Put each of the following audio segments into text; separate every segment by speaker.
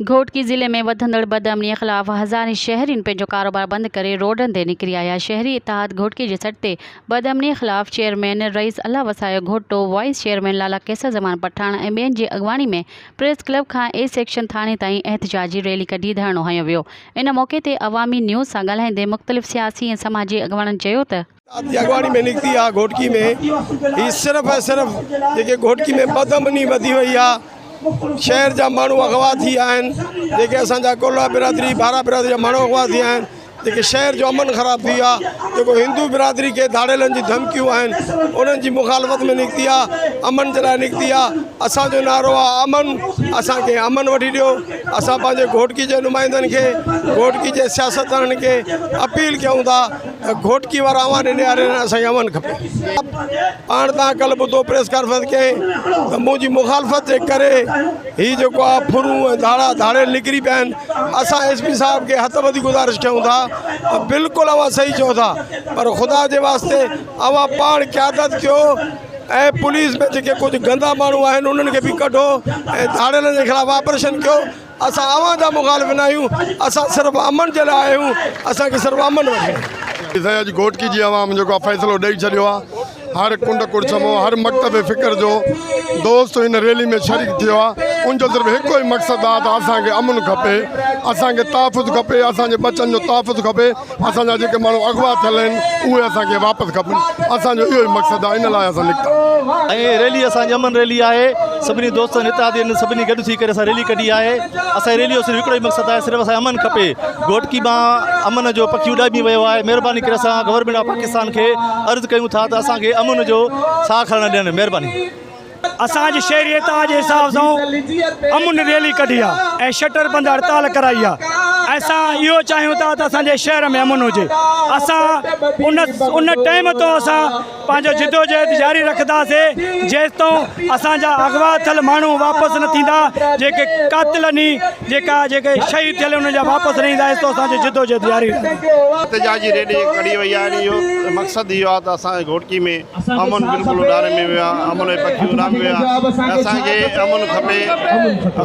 Speaker 1: گهوٽڪي ضلعي ۾ وڌندڙ بدامني خلاف هزارين شهرين پنهنجو ڪاروبار بند ڪري روڊن تي نڪري آيا شهري اتحاد گهوٽڪي جي سڏ تي بدامني خلاف چيئرمين رئيس الله وسايو گهوٽو، وائيس چيئرمين لالا قيصر زمان پٺاڻ ۽ ٻين جي اڳواڻي ۾ پريس ڪلب کان اي سيڪشن ٿاڻي تائين احتجاجي ريلي ڪڍي ڌرڻو هنيو ويو ان موقعي تي عوامي نيوز سان ڳالهائيندي مختلف سياسي ۽ سماجي اڳواڻن چيو ته.
Speaker 2: جي اڳواڻي ۾ نڪتي آ گهوٽڪي ۾ هي صرف ۽ صرف جيڪي گهوٽڪي ۾ بدامني وڌي وئي آ شهر جا ماڻهو اغوا ٿي ويا آهن جيڪي اسان جا ڪولا برادري ڀارا برادري جا ماڻهو اغوا ٿي ويا آهن جيڪي شهر جو امن خراب ٿي ويو آ جيڪو هندو برادري کي ڌاڙيلن جي ڌمڪيون آهن انهن جي مخالفت ۾ نڪتي آ امن جي لاء نڪتي آ اسان جو نعرو آ امن اسان کي امن وٺي ڏيو اسان پنهنجي گهوٽڪي جي نمائندن کي گهوٽڪي جي سياستدانن کي اپيل ڪيون ٿا ته گهوٽڪي وارا اوهان ڏي نهارين اسان کي امن کپي. پاڻ تان ڪلهه ٻڌو پريس ڪانفرنس ڪيائين ته منهنجي مخالفت جي ڪري هي جيڪو آ ڦرون ۽ ڌاڙا ڌاڙيل نڪري پيا آهن اسان ايس پي صاحب کي هٿ ٻڌي گذارش ڪيون ٿا ته بلڪل اوهان صحيح چئو ٿا پر خدا جي واسطي اوهان پاڻ قيادت ڪيو ۽ پوليس ۾ جيڪي ڪجهه گندا ماڻهو آهن انهن کي به ڪڍو ۽ ڌاڙيلن جي خلاف آپريشن ڪيو اسان اوهان جا مخالف نه آهيون، اسان صرف امن جي لاء آيا آهيون، اسان کي صرف امن وٺي ڏيو.
Speaker 3: سائين اڄ گهوٽڪي جي عوام جيڪو آ فيصلو ڏئي ڇڏيو آ هر ڪنڊ ڪڙڇ مون هر مڪتب فڪر جو دوست هن ريلي ۾ شريڪ ٿيو آ ان جو صرف هڪ ئي مقصد آ ته اسان کي امن کپي اسان کي تحفظ کپي اسان جي ٻچن جو تحفظ کپي اسان جا جيڪي ماڻهو اغوا ٿيل آهن اهي اسان کي واپس کپن اسان جو اهو ئي مقصد آهي ان لاء اسان نڪتا آهيون.
Speaker 4: ۽ ريلي اسان جي امن ريلي آهي سڀني دوستن اتحادين سڀني گڏ ٿي ڪري اسان ريلي ڪڍي آهي اسان جي ريلي جو صرف هڪڙو ئي مقصد آهي صرف اسان کي امن کپي گهوٽڪي مان امن جو پکي اڏامي ويو آهي مهرباني ڪري اسان گورنمينٽ آف پاڪستان کي عرض ڪيون ٿا ته اسان کي امن جو ساهه کڻڻ ڏين مهرباني.
Speaker 5: اسان اڄ شهري اتحاد جي حساب سان امن ريلي ڪڍي آ ۽ شٽر بند هڙتال ڪرائي آ ۽ اسان اهو چاهيون ٿا ته اسان جي شهر ۾ امن هجي اسان ان ان ٽائيم تون اسان پنهنجو جدوجهد جاري رکنداسي جيستائين اسان جا اغوا ٿيل ماڻهو واپس نه ٿيندا جيڪي قاتل ني جيڪا جيڪي شهيد ٿيل انهن جا واپس نه ايندا ايستائين اسان جو جدوجهد جاري رهندي.
Speaker 6: احتجاجي ريلي ڪڍي وئي آهي ان جو مقصد اهو آهي ته اسان جي گهوٽڪي ۾ امن بلڪل اڏاري ۾ ويو آهي امن جا پکي اڏامي ويا آهن اسان کي امن کپي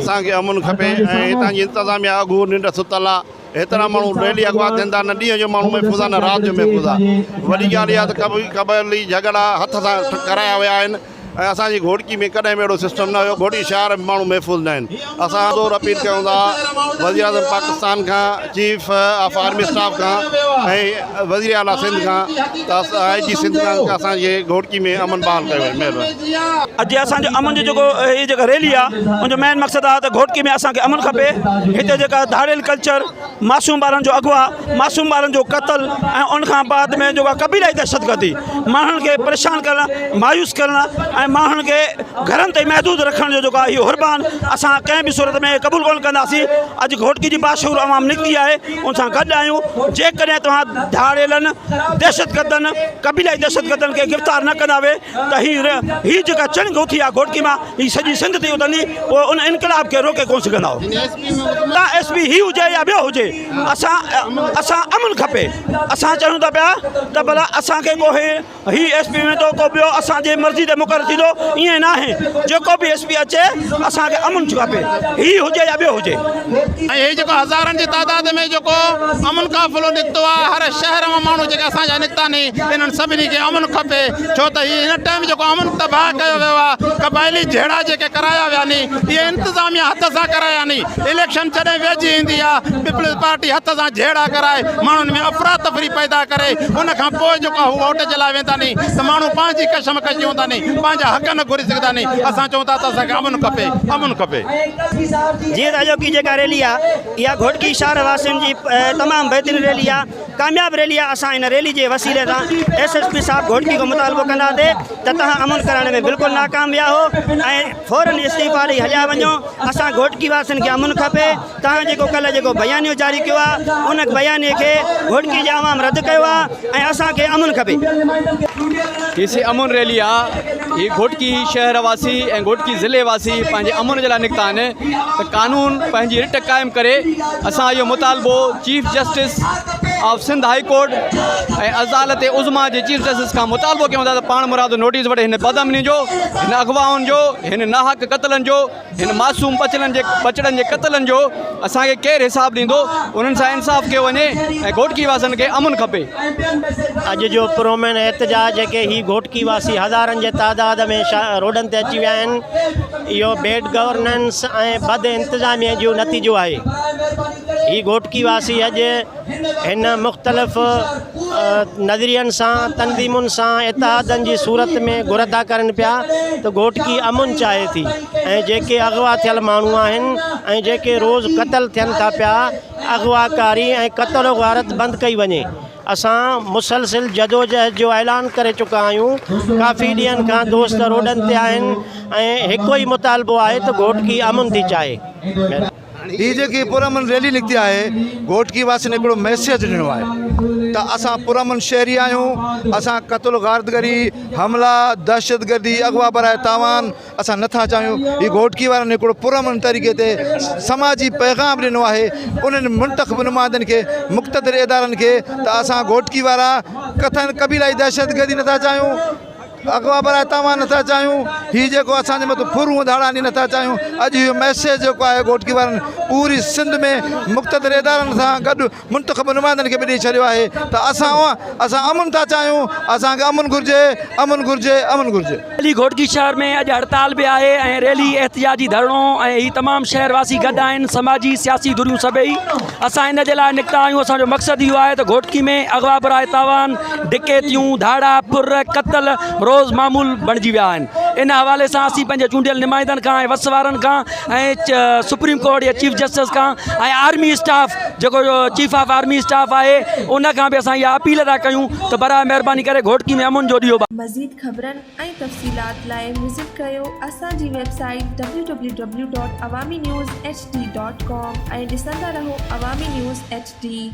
Speaker 6: اسان کي امن کپي ۽ هتان جي انتظاميا اگهور ننڊ ستل آهي هيترا ماڻهو ڊيلي اغوا ٿين ٿا نه ڏينهن جو ماڻهو محفوظ آهي نه رات جو محفوظ آهي وڏي ڳالهه اها ته قبائلي جهڳڙا هٿ سان ڪرايا ويا آهن ۽ اسان جي گهوٽڪي ۾ ڪڏهن به اهڙو سسٽم نه هيو گهوٽڪي شهر ۾ ماڻهو محفوظ نه آهن اسان زور اپيل ڪيون ٿا وزيراعظم پاڪستان کان چيف آف آرمي اسٽاف کان ۽ وزير اعليٰ سنڌ کان ته آء جي سنڌ کان ته اسان جي گهوٽڪي ۾ امن بحال ڪيو وڃي مهرباني.
Speaker 7: اڄ اسان جو امن جو جيڪو هي جيڪا ريلي آ ان جو مين مقصد آ ته گهوٽڪي ۾ اسان کي امن کپي هتي جيڪا ڌاڙيل ڪلچر معصوم ٻارن جو اغوا، معصوم ٻارن جو قتل ۽ ان کان بعد ۾ جيڪو آهي قبيلائي دهشتگردي ماڻهن کي پريشان ڪرڻ مايوس ڪرڻ ۽ ماڻهن کي گهرن تائين محدود رکڻ جو جيڪو آهي اهو حربان اسان ڪنهن به صورت ۾ قبول ڪونه ڪنداسين اڄ گهوٽڪي جي باشعور عوام نڪتي آهي ان سان گڏ آهيون جيڪڏهن توهان ڌاڙيلن دهشتگردن قبيلائي دهشتگردن کي گرفتار نه ڪندا وي ته هي هي جيڪا چڻنگ اٿي آهي گهوٽڪي مان هي سڄي سنڌ تي اٿندي پوء ان انقلاب کي روڪي ڪونه سگهندائو. تان ايس پي هي هجي يا ٻيو هجي اسان اسان امن کپي اسان چاهيون ٿا پيا ته ڀلا اسان کي ڪو هي هي ايس پي ويندو ڪو ٻيو اسان جي مرضي تي مقرر ٿيندو ائين ناهي جيڪو به ايس پي اچي اسان کي امن کپي هي هجي يا ٻيو هجي.
Speaker 8: ۽ هي جيڪو هزارن جي تعداد ۾ جيڪو امن قافلو نڪتو آهي هر شهر مان ماڻهو جيڪي اسان جا نڪتا ني انهن سڀني کي امن کپي ڇو ته هي هن ٽائيم جيڪو امن تباهه ڪيو ويو آهي قبائلي جهيڙا جيڪي ڪرايا ويا ني اهي انتظاميا هٿ سان ڪرايا ني اليڪشن جڏهن ويجهي ايندي آهي پيپلز پارٽي هٿ سان جهيڙا ڪرائي ماڻهن ۾ افراتفري پيدا ڪري ان کان پوء جيڪو هو ووٽ جي لاء ويندا ني ته ماڻهو پنهنجي ڪشمڪش هوندا ني پنهنجا حق نه گهري سگهندا ني اسان چئون ٿا ته اسان کي امن کپي امن کپي.
Speaker 9: جيئن ته اڄوڪي جيڪا ريلي آ اها گهوٽڪي شهر واسين جي تمام بهترين ريلي آ ڪامياب ريلي آ اسان ان ريلي جي وسيلي سان ايس ايس پي صاحب گهوٽڪي کان مطالبو ڪنداسي ته توهان امن ڪرائڻ ۾ بلڪل ناڪام ويا هو ۽ فورن استعيفا ڏئي هليا وڃو اسان گهوٽڪي واسين کي امن کپي توهان جيڪو ڪلهه جيڪو بيانيو جاري ڪيو آ ان بيانيي کي گهوٽڪي جي عوام رد ڪيو آ ۽ اسان کي امن کپي.
Speaker 10: هي سي امن ريلي آ هي گهوٽڪي شهر واسي ۽ گهوٽڪي ضلعي واسي پنهنجي امن جي لاء نڪتا آهن ته قانون پنهنجي رٽ قائم ڪري اسان اهو مطالبو chief justice of Sindh high court ۽ عدالت عظميٰ جي چيف جسٽس کان مطالبو ڪيون ٿا ته پاڻ مرادو نوٽيس وٺي هن بدامني جو، هن اغوائن جو، هن ناحق قتلن جو، هن معصوم ٻچڙن جي ٻچڙن جي قتلن جو اسان کي ڪير حساب ڏيندو، انهن سان انصاف ڪيو وڃي ۽ گهوٽڪي واسين کي امن کپي.
Speaker 9: اڄ جو پرامن احتجاج جيڪي هي گهوٽڪي واسي هزارن جي تعداد ۾ روڊن تي اچي ويا آهن اهو بيڊ گورننس ۽ بد انتظامي جو نتيجو آهي. هي گهوٽڪي واسي اڄ هن مختلف نظرين سان تنظيمن سان اتحادن جي صورت ۾ گهر ٿا ڪرن پيا ته گهوٽڪي امن چاهي ٿي ۽ جيڪي اغوا ٿيل ماڻهو آهن ۽ جيڪي روز قتل ٿين ٿا پيا اغوا ڪاري ۽ قتل و غارت بند ڪئي وڃي اسان مسلسل جدوجهد جو اعلان ڪري چڪا آهيون ڪافي ڏينهن کان دوست روڊن تي آهن ۽ هڪ ئي مطالبو آهي ته گهوٽڪي امن ٿي چاهي.
Speaker 11: هي جيڪي پرامن ريلي نڪتي آهي گهوٽڪي واسين هڪڙو ميسيج ڏنو آهي ته اسان پرامن شهري آهيون اسان قتل غارتگري حملا دهشتگردي اغوا براء تاوان اسان نٿا چاهيون هي گهوٽڪي وارن هڪڙو پرامن طريقي تي سماجي پيغام ڏنو آهي انهن منتخب نمائندن کي مقتدر ادارن کي ته اسان گهوٽڪي وارا ڪٿن قبيلائي دهشتگردي نٿا چاهيون اغوا براء توهان نٿا چاهيون هي جيڪو اسان جي مٿان ڦرون ڌاڙا ني نٿا چاهيون اڄ اهو ميسيج جيڪو آهي گهوٽڪي وارن پوري سنڌ ۾ مقتدر ادارن سان گڏ منتخب نمائندن کي به ڏئي ڇڏيو آهي ته اسان اسان امن ٿا چاهيون اسان کي امن گهرجي امن گهرجي امن گهرجي.
Speaker 5: ريلي گهوٽڪي شهر ۾ اڄ هڙتال به آهي ۽ ريلي احتجاجي ڌرڻو ۽ هي تمام شهر واسي گڏ آهن سماجي سياسي ڌريون سڀئي اسان ان جي لاء نڪتا آهيون اسان جو مقصد اهو آهي ته گهوٽڪي ۾ اغوا براء تاوان، ڊڪيتيون، ڌاڙا، ڦر، قتل روز معمول بڻجي ويا آهن ان حوالي سان اسين پنهنجي چونڊيل نمائندن کان ۽ وس وارن کان ۽ سپريم ڪورٽ يا چيف جسٽس کان ۽ آرمي اسٽاف جيڪو چيف آف آرمي اسٽاف آهي ان کان به اسان اها اپيل ٿا ڪيون ته براء مهرباني ڪري گهوٽڪي ۾ امن جو ڏيئو
Speaker 12: مزيد خبرن ۽ تفصيلات لاء وزٽ ڪريو اسان جي website www.awaminews hd.com ۽ ڏسندا رهو عوامي نيوز ايڇ ڊي.